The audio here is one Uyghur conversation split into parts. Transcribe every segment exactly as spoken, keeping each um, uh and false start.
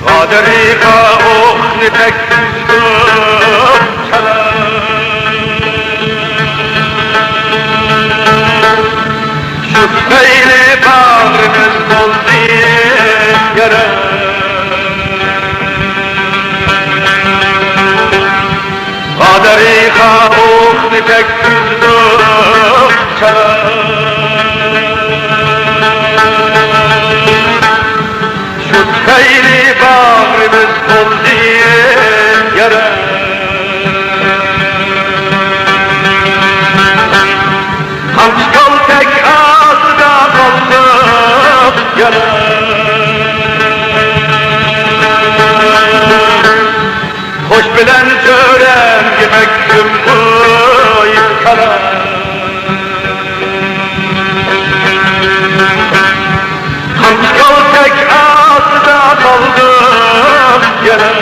غادىرىغا ئوقنى تەگكۈزدۇق چالا. شۇ تۈپەيلى باغرىمىز بولدى يارا. غادىرىغا ئوقنى تەگكۈزدۇق چالا. شۇ تۈپەيلى باغرىمىز بولدى يارا. قامچى كالتەك ئاستىدا قالدۇق يارا. خوش بىلەن چۆرەمگە مەھكۇم ئۇي كالا. قامچى كالتەك ئاستىدا قالدۇق يەنە.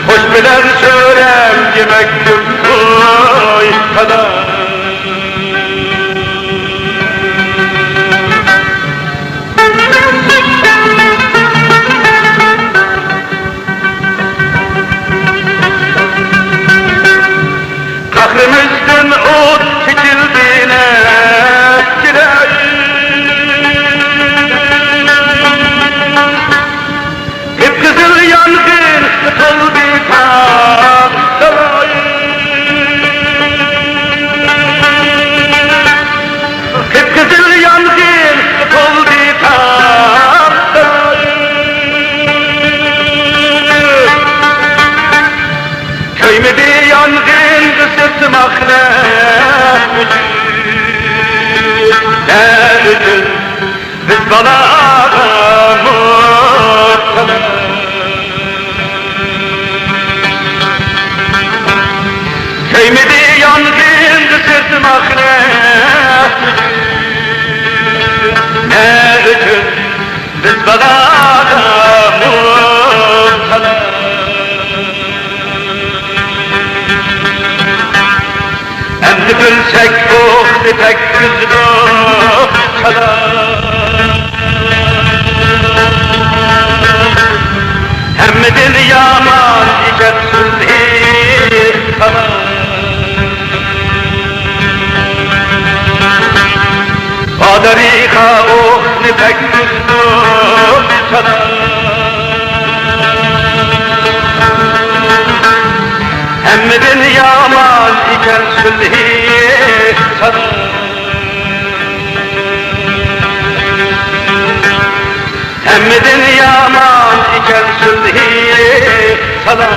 خوش بىلەن چۆرەمگە مەھكۇم ئۇي كالا. قەھرىمىزدىن ئوت چېچىلدى نەچچىلەر. قىپقىزىل يانغىن تولدى تاغ دالاي. قىپقىزىل يانغىن تولدى تاغ دالاي. كۆيمىدى يانغىنغا سىرتىماق نە ئۈچۈن، نە ئۈچۈن؟ بىز بالاغا مۇپتىلا. كۆيمىدى يانغىنغا سىرتىماق نە ئۈچۈن، نە ئۈچۈن؟ بىز بالاغا مۇپتىلا. ئەمدى بىلسەك ئوقنى تەگكۈزدۇق چالا. ھەممىدىن يامان ئىكەن سۈلھى كالا. غادىرىغا ئوقنى تەگكۈزدۇق چالا. ھەممىدىن يامان ئىكەن سۈلھى سالا. ھەممىدىن يامان ئىكەن سۈلھى سالا.